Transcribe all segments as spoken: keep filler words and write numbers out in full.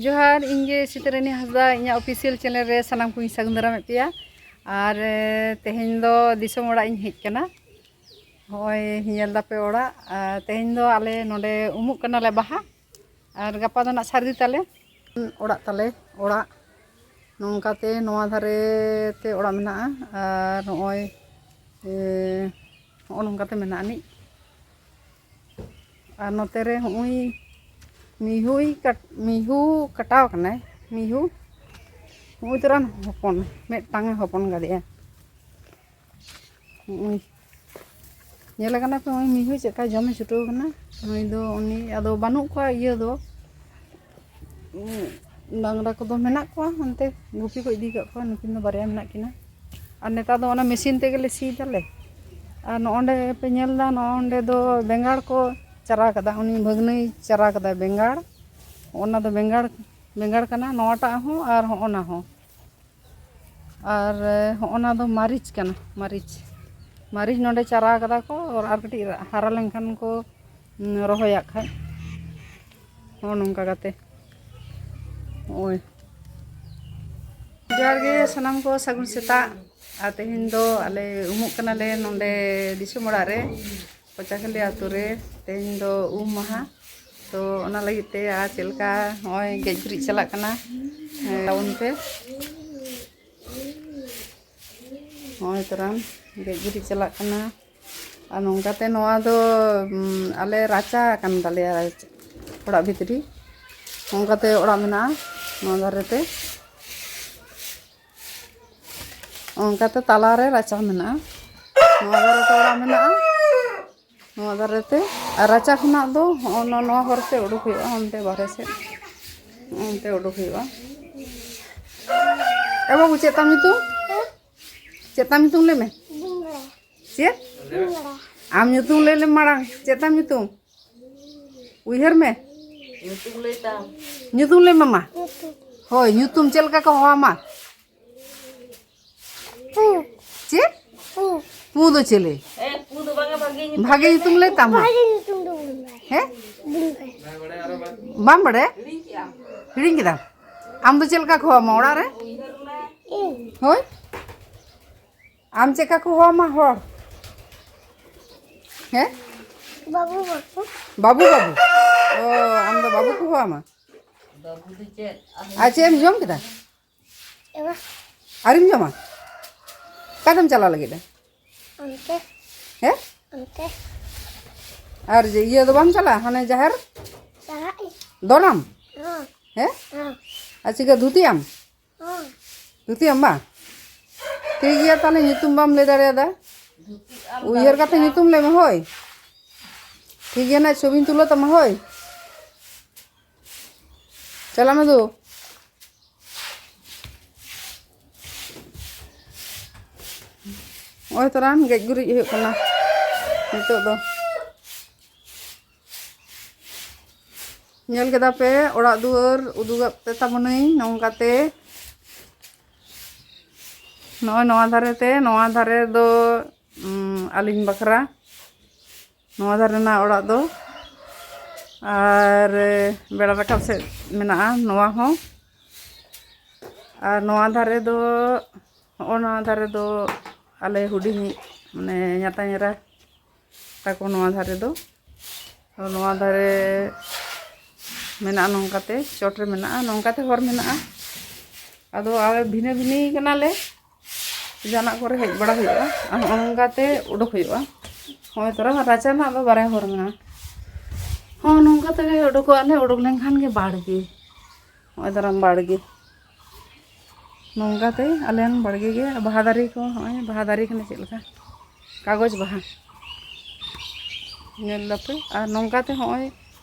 ᱡᱚᱦᱟᱨ, ᱤᱧ ᱜᱮ ᱥᱤᱛᱟᱨᱟᱱᱤ ᱦᱟᱸᱥᱫᱟ᱾ ᱤᱧᱟᱹᱜ ᱚᱯᱷᱤᱥᱤᱭᱟᱞ ᱪᱮᱱᱮᱞ ᱨᱮ ᱥᱟᱱᱟᱢ ᱠᱚᱧ ᱥᱟᱹᱜᱩᱱ ᱫᱟᱨᱟᱢᱮᱫ ᱯᱮᱭᱟ᱾ ᱟᱨ ᱮ, ᱛᱮᱦᱮᱧ ᱫᱚ ᱫᱤᱥᱚᱢ ᱚᱲᱟᱜ ᱤᱧ ᱦᱮᱡ ᱠᱟᱱᱟ᱾ ᱦᱚᱸᱜᱼᱚᱭ ᱧᱮᱞ ᱫᱟᱯᱮ ᱚᱲᱟᱜ᱾ ᱟᱨ ᱛᱮᱦᱮᱧ ᱫᱚ ᱟᱞᱮ ᱱᱚᱰᱮ ᱩᱢᱩᱜ ᱠᱟᱱᱟᱞᱮ ᱵᱟᱦᱟ, ᱟᱨ ᱜᱟᱯᱟ ᱫᱚ ᱱᱟᱜ ᱥᱟᱹᱨᱫᱤ ᱛᱟᱞᱮ᱾ ᱚᱲᱟᱜ ᱛᱟᱞᱮ, ᱚᱲᱟᱜ ᱱᱚᱝᱠᱟᱛᱮ ᱱᱚᱣᱟ ᱫᱷᱟᱨᱮ ᱛᱮ ᱚᱲᱟᱜ ᱢᱮᱱᱟᱜᱼᱟ᱾ ᱟᱨ ᱱᱚᱜᱼᱚᱭ ᱮ, ᱱᱚᱜᱼᱚ ᱱᱚᱝᱠᱟᱛᱮ ᱢᱮᱱᱟᱜ ᱟᱹᱱᱤᱡ᱾ ᱟᱨ ᱱᱚᱛᱮ ᱨᱮ ᱦᱚᱸᱜᱼᱚᱭ ᱢᱤᱦᱩᱭ ᱠᱟᱴ-, ᱢᱤᱦᱩ ᱠᱟᱴᱟᱣ ᱠᱟᱱᱟᱭ᱾ ᱢᱤᱦᱩ ᱦᱚᱸᱜᱼᱚᱭ ᱛᱚᱨᱟᱱ ᱦᱚᱯᱚᱱ, ᱢᱤᱫᱴᱟᱝ ᱮ ᱦᱚᱯᱚᱱ ᱠᱟᱫᱮᱭᱟ᱾ ᱦᱚᱸᱜᱼᱚᱭ ᱧᱮᱞᱮ ᱠᱟᱱᱟ ᱯᱮ, ᱦᱚᱸᱜᱼᱚᱭ ᱢᱤᱦᱩ ᱪᱮᱫ ᱞᱮᱠᱟ ᱡᱚᱢᱮ ᱪᱷᱩᱴᱟᱹᱣ ᱠᱟᱱᱟ᱾ ᱱᱩᱭ ᱫᱚ ᱩᱱᱤ ᱟᱫᱚ ᱵᱟᱹᱱᱩᱜ ᱠᱚᱣᱟ ᱤᱭᱟᱹ ᱫᱚ, ᱩᱸ, ᱰᱟᱝᱨᱟ ᱠᱚᱫᱚ ᱢᱮᱱᱟᱜ ᱠᱚᱣᱟ, ᱚᱱᱛᱮ ᱜᱩᱯᱤ ᱠᱚ ᱤᱫᱤ ᱠᱟᱜ ᱠᱚᱣᱟ᱾ ᱱᱩᱠᱤᱱ ᱫᱚ ᱵᱟᱨᱭᱟ ᱢᱮᱱᱟᱜ ᱠᱤᱱᱟ᱾ ᱟᱨ ᱱᱮᱛᱟᱨ ᱫᱚ ᱚᱱᱟ ᱢᱮᱥᱤᱱ ᱛᱮᱜᱮᱞᱮ ᱥᱤᱭ ᱫᱟᱞᱮ᱾ ᱟᱨ ᱱᱚᱜᱼᱚᱸᱰᱮ ᱯᱮ ᱧᱮᱞ ᱫᱟ, ᱱᱚᱜᱼᱚᱸᱰᱮ ᱫᱚ ᱵᱮᱸᱜᱟᱲ ᱠᱚ ᱪᱟᱨᱟ ᱠᱟᱫᱟ, ᱩᱱᱤ ᱵᱷᱟᱹᱜᱽᱱᱟᱹᱭ ᱪᱟᱨᱟ ᱠᱟᱫᱟ ᱵᱮᱸᱜᱟᱲ᱾ ᱚᱱᱟ ᱫᱚ ᱵᱮᱸᱜᱟᱲ, ᱵᱮᱸᱜᱟᱲ ᱠᱟᱱᱟ ᱱᱚᱣᱟᱴᱟᱜ ᱦᱚᱸ ᱟᱨ ᱦᱚᱸᱜᱼᱚ ᱱᱟ ᱦᱚᱸ᱾ ᱟᱨ ᱦᱚᱸᱜᱼᱚ ᱱᱟ ᱫᱚ ᱢᱟᱹᱨᱤᱪ ᱠᱟᱱᱟ, ᱢᱟᱹᱨᱤᱪ᱾ ᱢᱟᱹᱨᱤᱪ ᱱᱚᱰᱮ ᱪᱟᱨᱟ ᱠᱟᱫᱟ ᱠᱚ, ᱟᱨ ᱠᱟᱹᱴᱤᱡ ᱦᱟᱨᱟ ᱞᱮᱱᱠᱷᱟᱱ ᱠᱚ, ᱩᱸ, ᱨᱚᱦᱚᱭᱟᱜ ᱠᱷᱟᱡ᱾ ᱦᱚᱸ, ᱱᱚᱝᱠᱟ ᱠᱟᱛᱮ᱾ ᱱᱚᱜᱼᱚᱭ᱾ ᱡᱚᱦᱟᱨ ᱜᱮ ᱥᱟᱱᱟᱢ ᱠᱚ, ᱥᱟᱹᱜᱩᱱ ᱥᱮᱛᱟᱜ᱾ ᱟᱨ ᱛᱮᱦᱮᱧ ᱫᱚ ᱟᱞᱮ ᱩᱢᱩᱜ ᱠᱟᱱᱟᱞᱮ ᱱᱚᱰᱮ ᱫᱤᱥᱚᱢ ᱚᱲᱟᱜ ᱨᱮ, ᱯᱚᱪᱟᱠᱷᱟᱹᱞᱤ ᱟᱹᱛᱩ ᱨᱮ᱾ ᱛᱮᱦᱮᱧ ᱫᱚ ᱩᱢ ᱢᱟᱦᱟ᱾ ᱛᱚ, ᱚᱱᱟ ᱞᱟᱹᱜᱤᱫ ᱛᱮ ᱟᱨ ᱪᱮᱫ ᱞᱮᱠᱟ ᱱᱚᱜᱼᱚᱭ ᱜᱮᱡ ᱜᱩᱨᱤᱡ ᱪᱟᱞᱟᱜ ᱠᱟᱱᱟ, ᱦᱮᱸ, ᱛᱟᱵᱚᱱ ᱯᱮ᱾ ᱱᱚᱜᱼᱚᱭ ᱛᱚᱨᱟᱝ ᱜᱮᱡ ᱜᱩᱨᱤᱡ ᱪᱟᱞᱟᱜ ᱠᱟᱱᱟ᱾ ᱟᱨ ᱱᱚᱝᱠᱟᱛᱮ ᱱᱚᱣᱟ ᱫᱚ, ᱩᱢ, ᱟᱞᱮ ᱨᱟᱪᱟ ᱠᱟᱱ ᱛᱟᱞᱮᱭᱟ, ᱚᱲᱟᱜ ᱵᱷᱤᱛᱨᱤ᱾ ᱱᱚᱝᱠᱟᱛᱮ ᱚᱲᱟᱜ ᱢᱮᱱᱟᱜᱼᱟ ᱱᱚᱣᱟ ᱫᱷᱟᱨᱮ ᱛᱮ᱾ ᱚᱱᱠᱟᱛᱮ ᱛᱟᱞᱟᱨᱮ ᱨᱟᱪᱟ ᱢᱮᱱᱟᱜᱼᱟ᱾ ᱱᱚᱣᱟ ᱫᱷᱟᱨᱮ ᱛᱮ ᱚᱲᱟᱜ ᱢᱮᱱᱟᱜᱼᱟ, ᱱᱚᱣᱟ ᱫᱷᱟᱨᱮ ᱛᱮ᱾ ᱟᱨ ᱨᱟᱪᱟ ᱠᱷᱚᱱᱟᱜ ᱫᱚ ᱦᱚᱸᱜᱼᱚ ᱱᱚᱣᱟ, ᱱᱚᱣᱟ ᱦᱚᱨ ᱛᱮ ᱩᱰᱩᱠ ᱦᱩᱭᱩᱜᱼᱟ, ᱚᱱᱛᱮ ᱵᱟᱨᱦᱮ ᱥᱮᱫ, ᱚᱱᱛᱮ ᱩᱰᱩᱠ ᱦᱩᱭᱩᱜᱼᱟ᱾ ᱮ ᱵᱟᱹᱵᱩ, ᱪᱮᱫ ᱛᱟᱢ ᱧᱩᱛᱩᱢ? ᱪᱮᱫ ᱛᱟᱢ ᱧᱩᱛᱩᱢ? ᱞᱟᱹᱭ ᱢᱮ᱾ ᱪᱮᱫ? ᱟᱢ ᱧᱩᱛᱩᱢ ᱞᱟᱹᱭ ᱞᱮᱢ ᱢᱟᱲᱟᱝ, ᱪᱮᱫ ᱛᱟᱢ ᱧᱩᱛᱩᱢ? ᱩᱭᱦᱟᱹᱨ ᱢᱮ᱾ ᱧᱩᱛᱩᱢ ᱞᱟᱹᱭ ᱛᱟᱢ᱾ ᱧᱩᱛᱩᱢ ᱞᱟᱹᱭ ᱢᱮ ᱢᱟ᱾ ᱦᱳᱭ, ᱧᱩᱛᱩᱢ ᱪᱮᱫ ᱞᱮᱠᱟ ᱠᱚ ᱦᱚᱦᱚᱣᱟᱢᱟ? ᱪᱮᱫ? ᱯᱩ ᱫᱚ ᱪᱮᱞᱮ? ᱦᱮᱸ, ᱯᱩ ᱫᱚ ᱵᱟᱝᱟ, ᱵᱷᱟᱜᱮ ᱧᱩᱛᱩᱢ ᱵᱷᱟᱜᱮ ᱞᱟᱹᱭ ᱧᱩᱛᱩᱢ ᱢᱮ᱾ ᱞᱟᱹᱭ ᱛᱟᱢᱟ᱾ ᱵᱷᱟᱜᱮ ᱧᱩᱛᱩᱢ ᱫᱚ ᱵᱟᱹᱧ ᱵᱟᱲᱟᱭᱟ᱾ ᱵᱟᱹᱧ ᱵᱟᱲᱟᱭᱟ᱾ ᱵᱟᱢ ᱵᱟᱲᱟᱭᱟ? ᱦᱤᱲᱤᱧ ᱠᱮᱜᱼᱟᱢ᱾ ᱦᱤᱲᱤᱧ ᱠᱮᱫᱟᱢ? ᱟᱢ ᱫᱚ ᱪᱮᱫ ᱞᱮᱠᱟ ᱠᱚ ᱦᱚᱦᱚᱣᱟᱢᱟ ᱚᱲᱟᱜ ᱨᱮ? ᱦᱳᱭ? ᱟᱢ ᱪᱮᱫ ᱞᱮᱠᱟ ᱠᱚ ᱦᱚᱦᱚᱣᱟᱢᱟ ᱦᱚᱲ? ᱦᱮᱸ? ᱵᱟᱹᱵᱩ, ᱵᱟᱹᱵᱩ᱾ ᱵᱟᱹᱵᱩ, ᱵᱟᱹᱵᱩ? ᱚ, ᱟᱢ ᱫᱚ ᱵᱟᱹᱵᱩ ᱠᱚ ᱦᱚᱦᱚᱣᱟᱢᱟ? ᱟᱨ ᱪᱮᱫ ᱮᱢ ᱡᱚᱢ ᱠᱮᱫᱟ? ᱮᱢᱟ᱾ ᱟᱹᱣᱨᱤᱢ ᱡᱚᱢᱟ? ᱚᱠᱟᱛᱮᱢ ᱪᱟᱞᱟᱣ ᱞᱟᱹᱜᱤᱫ ᱟ? ᱚᱱᱛᱮ᱾ ᱦᱮᱸ? ᱚᱱᱛᱮ᱾ ᱟᱨ ᱡᱮ ᱤᱭᱟᱹ ᱫᱚ ᱵᱟᱢ ᱪᱟᱞᱟᱜᱼᱟ ᱦᱟᱱᱮ ᱡᱟᱦᱮᱨ? ᱪᱟᱞᱟᱜ ᱤᱧ᱾ ᱫᱚᱱᱟᱢ? ᱦᱚᱸ᱾ ᱦᱮᱸ? ᱦᱚᱸ᱾ ᱟᱨ ᱪᱤᱠᱟᱹ ᱫᱷᱩᱛᱤᱭᱟᱢ? ᱦᱚᱸ᱾ ᱫᱷᱩᱛᱤᱭᱟᱢ ᱵᱟᱝ? ᱴᱷᱤᱠ ᱜᱮᱭᱟ, ᱛᱟᱦᱞᱮ ᱧᱩᱛᱩᱢ ᱵᱟᱢ ᱞᱟᱹᱭ ᱫᱟᱲᱮᱭᱟᱫᱟ᱾ ᱩᱭᱦᱟᱹᱨ ᱠᱟᱛᱮ ᱧᱩᱛᱩᱢ ᱞᱟᱹᱭ ᱢᱮ, ᱦᱳᱭ᱾ ᱴᱷᱤᱠ ᱜᱮᱭᱟ, ᱱᱟ ᱪᱷᱚᱵᱤᱧ ᱛᱩᱞᱟᱹᱣ ᱛᱟᱢᱟ, ᱦᱳᱭ᱾ ᱪᱟᱞᱟᱜ ᱢᱮ ᱫᱩ᱾ ᱱᱚᱜᱼᱚᱭ ᱛᱚᱨᱟᱱ ᱜᱮᱡ ᱜᱩᱨᱤᱡ ᱦᱩᱭᱩᱜ ᱠᱟᱱᱟ ᱱᱤᱛᱚᱜ ᱫᱚ᱾ ᱧᱮᱞ ᱠᱮᱫᱟ ᱯᱮ ᱚᱲᱟᱜ ᱫᱩᱣᱟᱹᱨ ᱩᱫᱩᱜᱟᱜ ᱯᱮ ᱛᱟᱵᱚᱱᱟᱹᱧ ᱱᱚᱝᱠᱟᱛᱮ᱾ ᱱᱚᱜᱼᱚᱭ ᱱᱚᱣᱟ ᱫᱷᱟᱨᱮ ᱛᱮ, ᱱᱚᱣᱟ ᱫᱷᱟᱨᱮ ᱫᱚ, ᱩᱢ, ᱟᱹᱞᱤᱧ ᱵᱟᱠᱷᱨᱟ᱾ ᱱᱚᱣᱟ ᱫᱷᱟᱨᱮ ᱨᱮᱱᱟᱜ ᱚᱲᱟᱜ ᱫᱚ᱾ ᱟᱨ ᱵᱮᱲᱟ ᱨᱟᱠᱟᱵ ᱥᱮᱫ ᱢᱮᱱᱟᱜᱼᱟ ᱱᱚᱣᱟ ᱦᱚᱸ᱾ ᱟᱨ ᱱᱚᱣᱟ ᱫᱷᱟᱨᱮ ᱫᱚ, ᱦᱚᱸᱜᱼᱚ ᱱᱚᱣᱟ ᱫᱷᱟᱨᱮ ᱫᱚ ᱟᱞᱮ ᱦᱩᱰᱤᱧ, ᱢᱟᱱᱮ, ᱧᱟᱛᱟᱧ ᱮᱨᱟ ᱛᱟᱠᱚ ᱱᱚᱣᱟ ᱫᱷᱟᱨᱮ ᱫᱚ᱾ ᱛᱚ ᱱᱚᱣᱟ ᱫᱷᱟᱨᱮ ᱢᱮᱱᱟᱜᱼᱟ, ᱱᱚᱝᱠᱟᱛᱮ ᱪᱚᱴ ᱨᱮ ᱢᱮᱱᱟᱜᱼᱟ, ᱱᱚᱝᱠᱟᱛᱮ ᱦᱚᱨ ᱢᱮᱱᱟᱜᱼᱟ᱾ ᱟᱫᱚ ᱟᱞᱮ ᱵᱷᱤᱱᱟᱹ ᱵᱷᱤᱱᱟᱹ ᱠᱟᱱᱟᱞᱮ, ᱡᱟᱦᱟᱱᱟᱜ ᱠᱚᱨᱮ ᱦᱮᱡ ᱵᱟᱲᱟ ᱦᱩᱭᱩᱜᱼᱟ᱾ ᱟᱨ ᱱᱚᱜᱼᱚ ᱱᱚᱝᱠᱟᱛᱮ ᱩᱰᱩᱠ ᱦᱩᱭᱩᱜᱼᱟ᱾ ᱦᱚᱸᱜᱼᱚᱭ ᱛᱚᱨᱟ ᱨᱟᱪᱟ ᱨᱮᱱᱟᱜ ᱫᱚ ᱵᱟᱨᱭᱟ ᱦᱚᱨ ᱢᱮᱱᱟᱜᱼᱟ᱾ ᱦᱚᱸ, ᱱᱚᱝᱠᱟ ᱛᱮᱜᱮ ᱩᱰᱩᱠᱚᱜ ᱟᱞᱮ, ᱩᱰᱩᱠ ᱞᱮᱱᱠᱷᱟᱱ ᱜᱮ ᱵᱟᱲᱜᱮ᱾ ᱱᱚᱜᱼᱚᱭ ᱫᱟᱨᱟᱢ ᱵᱟᱲᱜᱮ᱾ ᱱᱚᱝᱠᱟᱛᱮ ᱟᱞᱮᱭᱟᱝ ᱵᱟᱲᱜᱮ ᱜᱮ ᱵᱟᱦᱟ ᱫᱟᱨᱮ ᱠᱚ, ᱱᱚᱜᱼᱚᱭ ᱵᱟᱦᱟ ᱫᱟᱨᱮ ᱠᱟᱱᱟ, ᱪᱮᱫ ᱞᱮᱠᱟ ᱠᱟᱜᱚᱡᱽ ᱵᱟᱦᱟ, ᱧᱮᱞ ᱫᱟᱯᱮ᱾ ᱟᱨ ᱱᱚᱝᱠᱟᱛᱮ ᱱᱚᱜᱼᱚᱭ,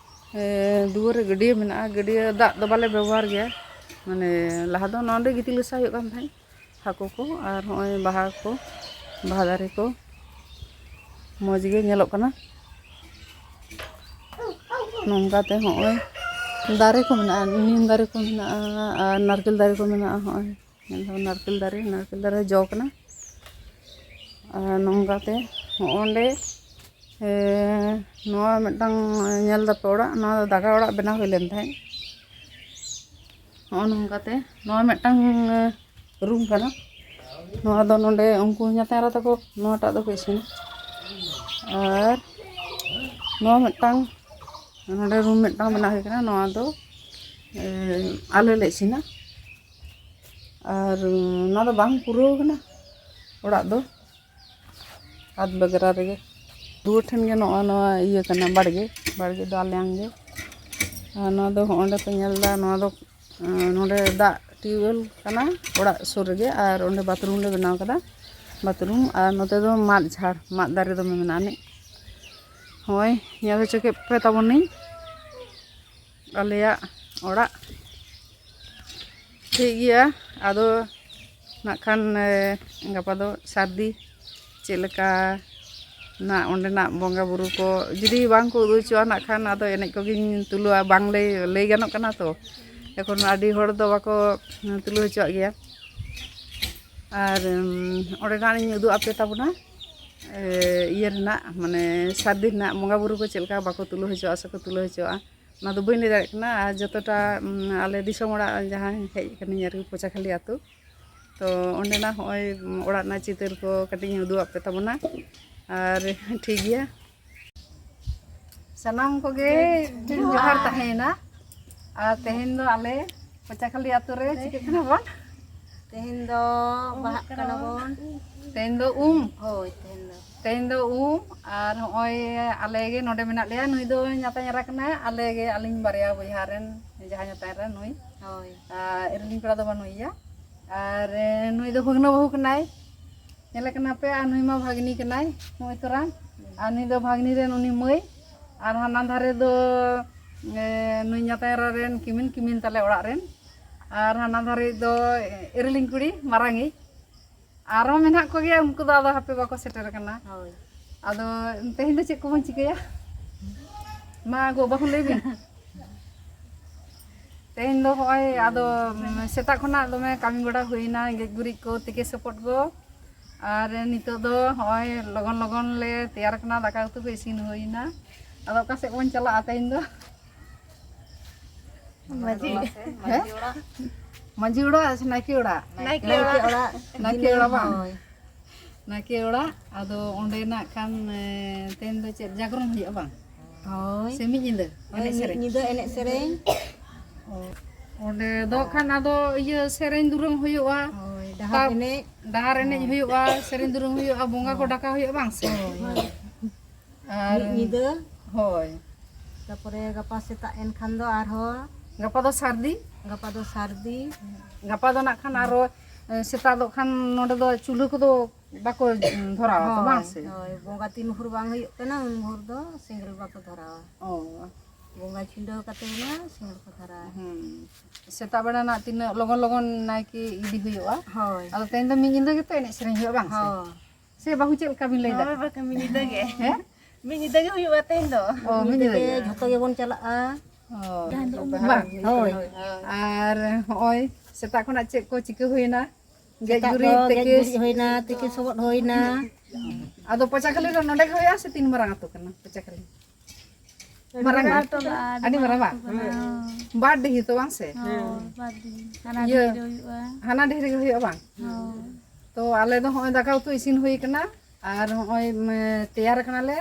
ᱮ, ᱫᱩᱣᱟᱹᱨ ᱨᱮ ᱜᱟᱹᱰᱭᱟᱹ ᱢᱮᱱᱟᱜᱼᱟ᱾ ᱜᱟᱹᱰᱭᱟᱹ ᱫᱟᱜ ᱫᱚ ᱵᱟᱞᱮ ᱵᱮᱵᱚᱦᱟᱨ ᱜᱮᱭᱟ, ᱢᱟᱱᱮ ᱞᱟᱦᱟ ᱫᱚ ᱱᱚᱸᱰᱮ ᱜᱤᱛᱤᱞ ᱜᱟᱥᱟᱣ ᱦᱩᱭᱩᱜ ᱠᱟᱱ ᱛᱟᱦᱮᱸᱫ, ᱦᱟᱹᱠᱩ ᱠᱚ᱾ ᱟᱨ ᱱᱚᱜᱼᱚᱭ ᱵᱟᱦᱟ ᱠᱚ, ᱵᱟᱦᱟ ᱫᱟᱨᱮ ᱠᱚ ᱢᱚᱡᱽ ᱜᱮ ᱧᱮᱞᱚᱜ ᱠᱟᱱᱟ᱾ ᱱᱚᱝᱠᱟᱛᱮ ᱦᱚᱸᱜᱼᱚᱭ ᱫᱟᱨᱮ ᱠᱚ ᱢᱮᱱᱟᱜᱼᱟ, ᱱᱤᱢ ᱫᱟᱨᱮ ᱠᱚ ᱢᱮᱱᱟᱜᱼᱟ, ᱟᱨ ᱱᱟᱨᱠᱮᱞ ᱫᱟᱨᱮ ᱠᱚ ᱢᱮᱱᱟᱜᱼᱟ᱾ ᱦᱚᱸᱜᱼᱚᱭ ᱧᱮᱞ ᱫᱟᱵᱚᱱ ᱱᱟᱨᱠᱮᱞ ᱫᱟᱨᱮ, ᱱᱟᱨᱠᱮᱞ ᱫᱟᱨᱮ ᱡᱚ ᱠᱟᱱᱟ᱾ ᱟᱨ ᱱᱚᱝᱠᱟᱛᱮ ᱦᱚᱸᱜᱼᱚᱸᱰᱮ, ᱮ, ᱱᱚᱣᱟ ᱢᱤᱫᱴᱟᱝ ᱧᱮᱞ ᱫᱟᱯᱮ ᱚᱲᱟᱜ, ᱱᱚᱣᱟ ᱫᱚ ᱫᱟᱠᱟ ᱚᱲᱟᱜ ᱵᱮᱱᱟᱣ ᱦᱩᱭ ᱞᱮᱱ ᱛᱟᱦᱮᱸᱫ᱾ ᱱᱚᱜᱼᱚ ᱱᱚᱝᱠᱟᱛᱮ ᱱᱚᱣᱟ ᱢᱤᱫᱴᱟᱝ ᱨᱩᱢ ᱠᱟᱱᱟ᱾ ᱱᱚᱣᱟ ᱫᱚ ᱱᱚᱰᱮ ᱩᱱᱠᱩ ᱧᱟᱛᱟᱭ ᱮᱨᱟ ᱛᱟᱠᱚ ᱱᱚᱣᱟᱴᱟᱜ ᱫᱚᱠᱚ ᱤᱥᱤᱱᱟ᱾ ᱟᱨ ᱱᱚᱣᱟ ᱢᱤᱫᱴᱟᱝ ᱱᱚᱰᱮ ᱨᱩᱢ ᱢᱤᱫᱴᱟᱝ ᱵᱮᱱᱟᱣ ᱦᱩᱭ ᱠᱟᱱᱟ᱾ ᱱᱚᱣᱟ ᱫᱚ ᱮ, ᱟᱞᱮ ᱞᱮ ᱤᱥᱤᱱᱟ᱾ ᱟᱨ ᱱᱚᱣᱟ ᱫᱚ ᱵᱟᱝ ᱯᱩᱨᱟᱹᱣ ᱠᱟᱱᱟ ᱚᱲᱟᱜ ᱫᱚ, ᱟᱫ ᱵᱟᱜᱽᱨᱟ ᱨᱮᱜᱮ᱾ ᱫᱩᱣᱟᱹᱨ ᱴᱷᱮᱱ ᱜᱮ ᱱᱚᱜᱼᱚ ᱱᱚᱣᱟ ᱤᱭᱟᱹ ᱠᱟᱱᱟ, ᱵᱟᱲᱜᱮ᱾ ᱵᱟᱲᱜᱮ ᱫᱚ ᱟᱞᱮᱭᱟᱝ ᱜᱮ᱾ ᱟᱨ ᱱᱚᱣᱟ ᱫᱚ ᱦᱚᱸᱜᱼᱚ ᱱᱚᱸᱰᱮ ᱯᱮ ᱧᱮᱞ ᱮᱫᱟ, ᱱᱚᱣᱟ ᱫᱚ ᱮᱸ, ᱱᱚᱰᱮ ᱫᱟᱜ ᱴᱤᱭᱩᱵᱽᱣᱮᱞ ᱠᱟᱱᱟ ᱚᱲᱟᱜ ᱥᱩᱨ ᱨᱮᱜᱮ, ᱟᱨ ᱚᱸᱰᱮ ᱵᱟᱛᱷᱨᱩᱢ ᱞᱮ ᱵᱮᱱᱟᱣ ᱠᱟᱫᱟ, ᱵᱟᱛᱷᱨᱩᱢ᱾ ᱟᱨ ᱱᱚᱛᱮ ᱫᱚ ᱢᱟᱫ ᱡᱷᱟᱲ, ᱢᱟᱫ ᱫᱟᱨᱮ ᱫᱚᱢᱮ ᱢᱮᱱᱟᱜ ᱟᱹᱱᱤᱡ᱾ ᱦᱳᱭ, ᱧᱮᱞ ᱦᱚᱪᱚ ᱠᱮᱫ ᱯᱮ ᱛᱟᱵᱚᱱᱟᱹᱧ ᱟᱞᱮᱭᱟᱜ ᱚᱲᱟᱜ᱾ ᱴᱷᱤᱠ ᱜᱮᱭᱟ, ᱟᱫᱚ ᱱᱟᱜ ᱠᱷᱟᱱ, ᱮ, ᱜᱟᱯᱟ ᱫᱚ ᱥᱟᱹᱨᱫᱤ ᱪᱮᱫ ᱞᱮᱠᱟ ᱱᱟᱜ ᱚᱸᱰᱮᱱᱟᱜ ᱵᱚᱸᱜᱟ ᱵᱩᱨᱩ ᱠᱚ ᱡᱩᱫᱤ ᱵᱟᱝ ᱠᱚ ᱩᱫᱩᱜ ᱦᱚᱪᱚᱣᱟᱜᱼᱟ, ᱱᱟᱜ ᱠᱷᱟᱱ ᱟᱫᱚ ᱮᱱᱮᱡ ᱠᱚᱜᱮᱧ ᱛᱩᱞᱟᱹᱣᱟ, ᱵᱟᱝ ᱞᱟᱹᱭ, ᱞᱟᱹᱭ ᱜᱟᱱᱚᱜ ᱠᱟᱱᱟ ᱛᱚ᱾ ᱮᱠᱷᱚᱱ ᱟᱹᱰᱤ ᱦᱚᱲ ᱫᱚ ᱵᱟᱠᱚ ᱛᱩᱞᱟᱹᱣ ᱦᱚᱪᱚᱣᱟᱜ ᱜᱮᱭᱟ᱾ ᱟᱨ, ᱩᱢ, ᱚᱸᱰᱮᱱᱟᱜ ᱤᱧ ᱩᱫᱩᱜ ᱟᱯᱮ ᱛᱟᱵᱚᱱᱟ, ᱮ, ᱤᱭᱟᱹ ᱨᱮᱱᱟᱜ, ᱢᱟᱱᱮ ᱥᱟᱹᱨᱫᱤ ᱨᱮᱱᱟᱜ ᱵᱚᱸᱜᱟ ᱵᱩᱨᱩ ᱠᱚ ᱪᱮᱫ ᱞᱮᱠᱟ ᱵᱟᱠᱚ ᱛᱩᱞᱟᱹᱣ ᱦᱚᱪᱚᱣᱟᱜᱼᱟ ᱥᱮᱠᱚ ᱛᱩᱞᱟᱹᱣ ᱦᱚᱪᱚᱣᱟᱜᱼᱟ, ᱚᱱᱟ ᱫᱚ ᱵᱟᱹᱧ ᱞᱟᱹᱭ ᱫᱟᱲᱮᱭᱟᱜ ᱠᱟᱱᱟ᱾ ᱟᱨ ᱡᱚᱛᱚᱴᱟ, ᱩᱢ, ᱟᱞᱮ ᱫᱤᱥᱚᱢ ᱚᱲᱟᱜ ᱡᱟᱦᱟᱸ ᱦᱮᱡ ᱠᱟᱹᱱᱟᱹᱧ ᱟᱨᱠᱤ, ᱯᱚᱪᱟᱠᱷᱟᱞᱤ ᱟᱹᱛᱩ, ᱛᱚ ᱚᱸᱰᱮᱱᱟᱜ ᱦᱚᱸᱜᱼᱚᱭ ᱚᱲᱟᱜ ᱨᱮᱱᱟᱜ ᱪᱤᱛᱟᱹᱨ ᱠᱚ ᱠᱟᱹᱴᱤᱡ ᱤᱧ ᱩᱫᱩᱜ ᱟᱫ ᱯᱮ ᱛᱟᱵᱚᱱᱟ᱾ ᱟᱨ ᱴᱷᱤᱠ ᱜᱮᱭᱟ, ᱥᱟᱱᱟᱢ ᱠᱚᱜᱮ ᱡᱚᱦᱟᱨ ᱛᱟᱦᱮᱸᱭᱮᱱᱟ᱾ ᱟᱨ ᱛᱮᱦᱮᱧ ᱫᱚ ᱟᱞᱮ ᱯᱚᱪᱟᱠᱷᱟᱞᱤ ᱟᱹᱛᱩ ᱨᱮ ᱪᱤᱠᱟᱹᱜ ᱠᱟᱱᱟ ᱵᱚᱱ? ᱛᱮᱦᱮᱧ ᱫᱚ ᱵᱟᱦᱟᱜ ᱠᱟᱱᱟ ᱵᱚᱱ᱾ ᱛᱮᱦᱮᱧ ᱫᱚ ᱩᱢ᱾ ᱦᱳᱭ, ᱛᱮᱦᱮᱧ ᱫᱚ᱾ ᱛᱮᱦᱮᱧ ᱫᱚ ᱩᱢ, ᱟᱨ ᱦᱚᱸᱜᱼᱚᱭ ᱟᱞᱮ ᱜᱮ ᱱᱚᱰᱮ ᱢᱮᱱᱟᱜ ᱞᱮᱭᱟ᱾ ᱱᱩᱭ ᱫᱚ ᱧᱟᱛᱟᱧ ᱮᱨᱟ ᱠᱟᱱᱟᱭ, ᱟᱞᱮ ᱜᱮ, ᱟᱹᱞᱤᱧ ᱵᱟᱨᱭᱟ ᱵᱚᱭᱦᱟ ᱨᱮᱱ ᱡᱟᱦᱟᱸᱭ ᱧᱟᱛᱟᱧ ᱮᱨᱟ ᱱᱩᱭ᱾ ᱦᱳᱭ᱾ ᱟᱨ ᱤᱨᱤᱞᱤᱧ ᱠᱚᱲᱟ ᱫᱚ ᱵᱟᱹᱱᱩᱭᱮᱭᱟ᱾ ᱟᱨ, ᱮ, ᱱᱩᱭ ᱫᱚ ᱵᱷᱟᱹᱜᱽᱱᱟᱹ ᱵᱟᱹᱦᱩ ᱠᱟᱱᱟᱭ᱾ ᱧᱮᱞᱮ ᱠᱟᱱᱟ ᱯᱮ, ᱟᱨ ᱱᱩᱭ ᱢᱟ ᱵᱷᱟᱜᱽᱱᱤ ᱠᱟᱱᱟᱭ, ᱱᱚᱜᱼᱚᱭ ᱛᱚᱨᱟ᱾ ᱟᱨ ᱱᱩᱭ ᱫᱚ ᱵᱷᱟᱜᱽᱱᱤ ᱨᱮᱱ ᱩᱱᱤ ᱢᱟᱹᱭ᱾ ᱟᱨ ᱦᱟᱱᱟ ᱫᱷᱟᱨᱮ ᱫᱚ, ᱮ, ᱱᱩᱭ ᱧᱟᱛᱟᱧ ᱮᱨᱟ ᱨᱮᱱ ᱠᱤᱢᱤᱱ, ᱠᱤᱢᱤᱱ ᱛᱟᱞᱮ ᱚᱲᱟᱜ ᱨᱮᱱ᱾ ᱟᱨ ᱦᱟᱱᱟ ᱫᱷᱟᱨᱮ ᱫᱚ, ᱮ, ᱤᱨᱤᱞᱤᱧ ᱠᱩᱲᱤ, ᱢᱟᱨᱟᱝᱤᱡ᱾ ᱟᱨᱦᱚᱸ ᱢᱮᱱᱟᱜ ᱠᱚᱜᱮᱭᱟ, ᱩᱱᱠᱩ ᱫᱚ ᱟᱫᱚ ᱦᱟᱯᱮ ᱵᱟᱠᱚ ᱥᱮᱴᱮᱨ ᱟᱠᱟᱱᱟ᱾ ᱦᱳᱭ᱾ ᱟᱫᱚ ᱛᱮᱦᱮᱧ ᱫᱚ ᱪᱮᱫ ᱠᱚᱵᱚᱱ ᱪᱤᱠᱟᱹᱭᱟ? ᱢᱟ ᱜᱚ, ᱵᱟᱹᱦᱩ ᱞᱟᱹᱭ ᱵᱤᱱ᱾ ᱛᱮᱦᱮᱧ ᱫᱚ ᱦᱚᱸᱜᱼᱚᱭ ᱟᱫᱚ, ᱩᱢ, ᱥᱮᱛᱟᱜ ᱠᱷᱚᱱᱟᱜ ᱫᱚᱢᱮ ᱠᱟᱹᱢᱤ ᱵᱟᱲᱟ ᱦᱩᱭᱱᱟ, ᱜᱮᱡ ᱜᱩᱨᱤᱡ ᱠᱚ, ᱛᱤᱠᱤ ᱥᱚᱯᱚᱫ ᱠᱚ᱾ ᱟᱨ ᱱᱤᱛᱚᱜ ᱫᱚ ᱦᱚᱸᱜᱼᱚᱭ ᱞᱚᱜᱚᱱ ᱞᱚᱜᱚᱱ ᱞᱮ ᱛᱮᱭᱟᱨ ᱠᱟᱱᱟ, ᱫᱟᱠᱟ ᱩᱛᱩ ᱠᱚ ᱤᱥᱤᱱ ᱦᱩᱭᱱᱟ᱾ ᱟᱫᱚ ᱚᱠᱟ ᱥᱮᱫ ᱵᱚᱱ ᱪᱟᱞᱟᱜᱼᱟ ᱛᱮᱦᱮᱧ ᱫᱚ? ᱢᱟᱹᱡᱷᱤ᱾ ᱦᱮᱸ? ᱢᱟᱹᱡᱷᱤ ᱚᱲᱟᱜ ᱥᱮ ᱱᱟᱭᱠᱮ ᱚᱲᱟᱜ? ᱱᱟᱭᱠᱮ ᱱᱟᱭᱠᱮ ᱚᱲᱟᱜ᱾ ᱚᱲᱟᱜ᱾ ᱱᱟᱭᱠᱮ ᱫᱤᱱᱟᱹᱢ, ᱚᱲᱟᱜ ᱵᱟᱝ? ᱦᱳᱭ᱾ ᱱᱟᱭᱠᱮ ᱚᱲᱟᱜ, ᱟᱫᱚ ᱚᱸᱰᱮ ᱱᱟᱜ ᱠᱷᱟᱱ, ᱮ, ᱛᱮᱦᱮᱧ ᱫᱚ ᱪᱮᱫ ᱡᱟᱜᱽᱨᱚᱱ ᱦᱩᱭᱩᱜᱼᱟ ᱵᱟᱝ? ᱦᱳᱭ᱾ ᱥᱮ ᱢᱤᱫ ᱧᱤᱫᱟᱹ ᱦᱳᱭ, ᱮᱱᱮᱡ ᱢᱤᱫ ᱥᱮᱨᱮᱧ? ᱧᱤᱫᱟᱹ ᱮᱱᱮᱡ ᱥᱮᱨᱮᱧ᱾ ᱚ, ᱚᱸᱰᱮ ᱫᱚ ᱠᱷᱟᱱ ᱟᱫᱚ ᱤᱭᱟᱹ ᱥᱮᱨᱮᱧ ᱫᱩᱨᱟᱹᱝ ᱦᱩᱭᱩᱜᱼᱟ᱾ ᱦᱳᱭ, ᱰᱟᱦᱟᱨ ᱛᱟ-, ᱮᱱᱮᱡ᱾ ᱰᱟᱦᱟᱨ ᱮᱱᱮᱡ ᱦᱳᱭ᱾ ᱦᱩᱭᱩᱜᱼᱟ, ᱥᱮᱨᱮᱧ ᱫᱩᱨᱟᱹᱝ ᱦᱩᱭᱩᱜᱼᱟ, ᱵᱚᱸᱜᱟ ᱠᱚ ᱦᱳᱭ᱾ ᱰᱟᱠᱟᱣ ᱦᱩᱭᱩᱜᱼᱟ ᱵᱟᱝ ᱥᱮ? ᱦᱳᱭ᱾ ᱟᱨ ᱢᱤᱫ ᱧᱤᱫᱟᱹ᱾ ᱦᱳᱭ᱾ ᱛᱟᱯᱚᱨᱮ ᱜᱟᱯᱟ ᱥᱮᱛᱟᱜ ᱮᱱ ᱠᱷᱟᱱ ᱫᱚ ᱟᱨᱦᱚᱸ ᱜᱟᱯᱟ ᱫᱚ ᱥᱟᱹᱨᱫᱤ᱾ ᱜᱟᱯᱟ ᱫᱚ ᱥᱟᱹᱨᱫᱤ᱾ ᱜᱟᱯᱟ ᱫᱚ ᱱᱟᱜ ᱠᱷᱟᱱ ᱟᱨᱚ, ᱮ, ᱥᱮᱛᱟᱜ ᱫᱚ ᱠᱷᱟᱱ ᱱᱚᱰᱮ ᱫᱚ ᱪᱩᱞᱦᱟᱹ ᱠᱚᱫᱚ ᱵᱟᱠᱚ, ᱩᱸ, ᱫᱷᱚᱨᱟᱣᱟ ᱛᱚ, ᱵᱟᱝ ᱦᱳᱭ, ᱥᱮ? ᱦᱳᱭ, ᱵᱚᱸᱜᱟ ᱛᱤᱱ ᱵᱷᱳᱨ ᱵᱟᱝ ᱦᱩᱭᱩᱜ ᱠᱟᱱᱟ, ᱩᱱ ᱵᱷᱳᱨ ᱫᱚ ᱥᱮᱸᱜᱮᱞ ᱵᱟᱠᱚ ᱫᱷᱚᱨᱟᱣᱟ᱾ ᱚ᱾ ᱵᱚᱸᱜᱟ ᱪᱷᱤᱸᱰᱟᱹᱣ ᱠᱟᱛᱮ ᱜᱮ ᱥᱮᱸᱜᱮᱞ ᱠᱚ ᱫᱷᱚᱨᱟᱣᱟ᱾ ᱦᱩᱸ᱾ ᱥᱮᱛᱟᱜ ᱵᱮᱲᱟ ᱱᱟᱜ ᱛᱤᱱᱟᱹᱜ ᱞᱚᱜᱚᱱ ᱞᱚᱜᱚᱱ ᱱᱟᱭᱠᱮ ᱤᱫᱤ ᱦᱩᱭᱩᱜᱼᱟ᱾ ᱦᱳᱭ᱾ ᱟᱫᱚ ᱛᱮᱦᱮᱧ ᱫᱚ ᱢᱤᱫ ᱧᱤᱫᱟᱹ ᱜᱮᱛᱚ ᱮᱱᱮᱡ ᱥᱮᱨᱮᱧ ᱦᱩᱭᱩᱜᱼᱟ, ᱵᱟᱝ ᱥᱮ? ᱦᱳᱭ᱾ ᱥᱮ ᱵᱟᱹᱦᱩ ᱪᱮᱫ ᱞᱮᱠᱟ ᱵᱤᱱ ᱞᱟᱹᱭ ᱫᱟ? ᱦᱳᱭ, ᱵᱟᱠᱷᱟᱱ ᱢᱤᱫ ᱧᱤᱫᱟᱹ ᱜᱮ᱾ ᱦᱮᱸ? ᱢᱤᱫ ᱧᱤᱫᱟᱹ ᱜᱮ ᱦᱩᱭᱩᱜᱼᱟ ᱛᱮᱦᱮᱧ ᱫᱚ᱾ ᱚ, ᱢᱤᱫ ᱢᱤᱫ ᱧᱤᱫᱟᱹ ᱧᱤᱫᱟᱹ ᱜᱮ᱾ ᱜᱮ ᱡᱷᱚᱛᱚ ᱜᱮᱵᱚᱱ ᱪᱟᱞᱟᱜᱼᱟ᱾ ᱚ, ᱵᱟᱝ? ᱦᱳᱭ᱾ ᱟᱨ ᱦᱚᱸᱜᱼᱚᱭ ᱥᱮᱛᱟᱜ ᱠᱷᱚᱱᱟᱜ ᱪᱮᱫ ᱠᱚ ᱪᱤᱠᱟᱹ ᱦᱩᱭᱱᱟ? ᱜᱮᱡ ᱥᱮᱛᱟᱜ ᱜᱩᱨᱤᱡ, ᱫᱚ ᱜᱮᱡ ᱛᱤᱠᱤ᱾ ᱜᱩᱨᱤᱡ ᱦᱩᱭᱱᱟ, ᱛᱤᱠᱤ ᱥᱚᱵᱚᱫ ᱦᱩᱭᱱᱟ᱾ ᱟᱫᱚ ᱯᱚᱪᱟ ᱠᱷᱟᱹᱞᱤ ᱫᱚ ᱱᱚᱰᱮ ᱜᱮ ᱦᱩᱭᱩᱜᱼᱟ ᱥᱮ ᱛᱤᱱ ᱢᱟᱨᱟᱝ ᱟᱹᱛᱩ ᱠᱟᱱᱟ ᱯᱚᱪᱟ ᱠᱷᱟᱹᱞᱤ? ᱟᱹᱰᱤ ᱢᱟᱨᱟᱝ ᱢᱟᱨᱟᱝ ᱜᱮ? ᱟᱹᱛᱩ ᱠᱟᱱᱟ, ᱟᱹᱰᱤ ᱢᱟᱨᱟᱝ ᱵᱟᱝ? ᱟᱹᱛᱩ ᱠᱟᱱᱟ᱾ ᱦᱮᱸ᱾ ᱵᱟᱨ ᱰᱤᱦᱤ ᱛᱚ ᱵᱟᱝ ᱥᱮ? ᱦᱳᱭ, ᱵᱟᱨ ᱰᱤᱦᱤ᱾ ᱦᱟᱱᱟ ᱤᱭᱟᱹ, ᱰᱤᱦᱤ ᱨᱮ ᱦᱩᱭᱩᱜᱼᱟ᱾ ᱦᱟᱱᱟ ᱰᱤᱦᱤ ᱨᱮᱜᱮ ᱦᱩᱭᱩᱜᱼᱟ ᱵᱟᱝ? ᱦᱳᱭ᱾ ᱛᱚ ᱟᱞᱮ ᱫᱚ ᱦᱚᱸᱜᱼᱚᱭ ᱫᱟᱠᱟ ᱩᱛᱩ ᱤᱥᱤᱱ ᱦᱩᱭ ᱠᱟᱱᱟ ᱟᱨ ᱦᱚᱸᱜᱼᱚᱭ, ᱢᱮ, ᱛᱮᱭᱟᱨ ᱠᱟᱱᱟᱞᱮ᱾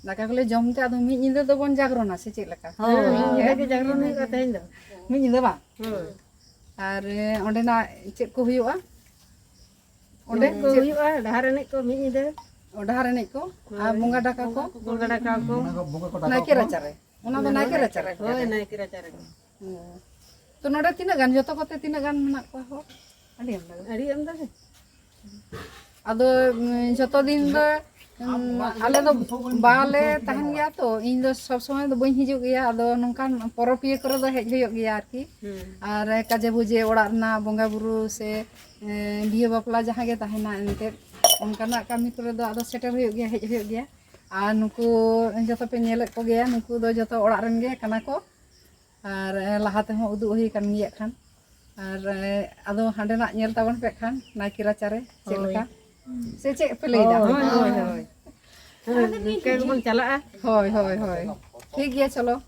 ᱫᱟᱠᱟ ᱠᱚᱞᱮ ᱡᱚᱢ ᱛᱮ ᱟᱫᱚ ᱢᱤᱫ ᱧᱤᱫᱟᱹ ᱫᱚᱵᱚᱱ ᱡᱟᱜᱽᱨᱚᱱᱟ ᱥᱮ ᱪᱮᱫ ᱞᱮᱠᱟ? ᱦᱳᱭ, ᱢᱤᱫ ᱧᱤᱫᱟᱹ ᱜᱮ ᱡᱟᱜᱽᱨᱚᱱ ᱦᱩᱭᱩᱜᱼᱟ ᱛᱮᱦᱮᱧ ᱫᱚ᱾ ᱢᱤᱫ ᱧᱤᱫᱟᱹ ᱵᱟᱝ? ᱦᱳᱭ᱾ ᱟᱨ, ᱮ, ᱚᱸᱰᱮᱱᱟᱜ ᱪᱮᱫ ᱠᱚ ᱦᱩᱭᱩᱜᱼᱟ? ᱚᱸᱰᱮ ᱮᱱᱮᱡ ᱠᱚ ᱪᱮᱫ? ᱦᱩᱭᱩᱜᱼᱟ, ᱰᱟᱦᱟᱨ ᱮᱱᱮᱡ ᱠᱚ ᱢᱤᱫ ᱧᱤᱫᱟᱹ᱾ ᱚ, ᱰᱟᱦᱟᱨ ᱮᱱᱮᱡ ᱠᱚ? ᱟᱨ ᱦᱳᱭ᱾ ᱵᱚᱸᱜᱟ ᱰᱟᱠᱟ ᱠᱚ? ᱵᱚᱸᱜᱟ ᱰᱟᱠᱟ ᱠᱚ᱾ ᱱᱟᱭᱠᱮ ᱨᱟᱪᱟᱨᱮ? ᱚᱱᱟ ᱫᱚ ᱱᱟᱭᱠᱮ ᱨᱟᱪᱟᱨᱮ? ᱦᱳᱭ, ᱱᱟᱭᱠᱮ ᱨᱟᱪᱟᱨᱮ ᱜᱮ᱾ ᱚ᱾ ᱛᱚ ᱱᱚᱰᱮ ᱛᱤᱱᱟᱹᱜ ᱜᱟᱱ, ᱡᱚᱛᱚ ᱠᱚᱛᱮ ᱛᱤᱱᱟᱹᱜ ᱜᱟᱱ ᱢᱮᱱᱟᱜ ᱠᱚᱣᱟ ᱦᱚᱲ? ᱟᱹᱰᱤ ᱟᱢᱫᱟ ᱜᱮ᱾ ᱟᱹᱰᱤ ᱟᱢᱫᱟ ᱜᱮ᱾ ᱟᱫᱚ, ᱩᱸ, ᱡᱚᱛᱚ ᱫᱤᱱ ᱫᱚ, ᱩᱸ, ᱟᱞᱮ ᱫᱚ ᱵᱟᱞᱮ ᱛᱟᱦᱮᱱ ᱜᱮᱭᱟ ᱛᱚ, ᱤᱧ ᱫᱚ ᱥᱚᱵ ᱥᱚᱢᱚᱭ ᱫᱚ ᱵᱟᱹᱧ ᱦᱤᱡᱩᱜ ᱜᱮᱭᱟ᱾ ᱟᱫᱚ ᱱᱚᱝᱠᱟᱱ ᱯᱚᱨᱚᱵᱽ ᱤᱭᱟᱹ ᱠᱚᱨᱮ ᱫᱚ ᱦᱮᱡ ᱦᱩᱭᱩᱜ ᱜᱮᱭᱟ ᱟᱨᱠᱤ᱾ ᱦᱩᱸ᱾ ᱟᱨ ᱠᱟᱡᱮ ᱵᱷᱩᱡᱮ ᱚᱲᱟᱜ ᱨᱮᱱᱟᱜ ᱵᱚᱸᱜᱟ ᱵᱩᱨᱩ ᱥᱮ, ᱮᱸ, ᱵᱤᱦᱟᱹ ᱵᱟᱯᱞᱟ ᱡᱟᱦᱟᱸ ᱜᱮ ᱛᱟᱦᱮᱱᱟ ᱮᱱᱛᱮᱫ, ᱚᱱᱠᱟᱱᱟᱜ ᱠᱟᱹᱢᱤ ᱠᱚᱨᱮ ᱫᱚ ᱟᱫᱚ ᱥᱮᱴᱮᱨ ᱦᱩᱭᱩᱜ ᱜᱮᱭᱟ, ᱦᱮᱡ ᱦᱩᱭᱩᱜ ᱜᱮᱭᱟ᱾ ᱟᱨ ᱱᱩᱠᱩ ᱡᱚᱛᱚ ᱯᱮ ᱧᱮᱞᱮᱫ ᱠᱚᱜᱮᱭᱟ, ᱱᱩᱠᱩ ᱫᱚ ᱡᱚᱛᱚ ᱚᱲᱟᱜ ᱨᱮᱱ ᱜᱮ ᱠᱟᱱᱟ ᱠᱚ᱾ ᱟᱨ, ᱮ, ᱞᱟᱦᱟ ᱛᱮᱦᱚᱸ ᱩᱫᱩᱜ ᱦᱩᱭ ᱟᱠᱟᱱ ᱜᱮᱭᱟ ᱠᱷᱟᱱ᱾ ᱟᱨ, ᱮ, ᱟᱫᱚ ᱦᱟᱸᱰᱮᱱᱟᱜ ᱧᱮᱞ ᱛᱟᱵᱚᱱ ᱯᱮ ᱠᱷᱟᱱ, ᱱᱟᱭᱠᱮ ᱨᱟᱪᱟᱨᱮ ᱪᱮᱫ ᱦᱳᱭ᱾ ᱞᱮᱠᱟ? ᱥᱮ ᱪᱮᱫ ᱯᱮ ᱞᱟᱹᱭᱫᱟ? ᱦᱳᱭ, ᱦᱳᱭ, ᱦᱳᱭ᱾ ᱦᱮᱸ, ᱱᱤᱝᱠᱟᱹ ᱜᱮᱵᱚᱱ ᱪᱟᱞᱟᱜᱼᱟ᱾ ᱦᱳᱭ, ᱦᱳᱭ, ᱦᱳᱭ᱾ ᱴᱷᱤᱠ ᱜᱮᱭᱟ, ᱪᱚᱞᱚ᱾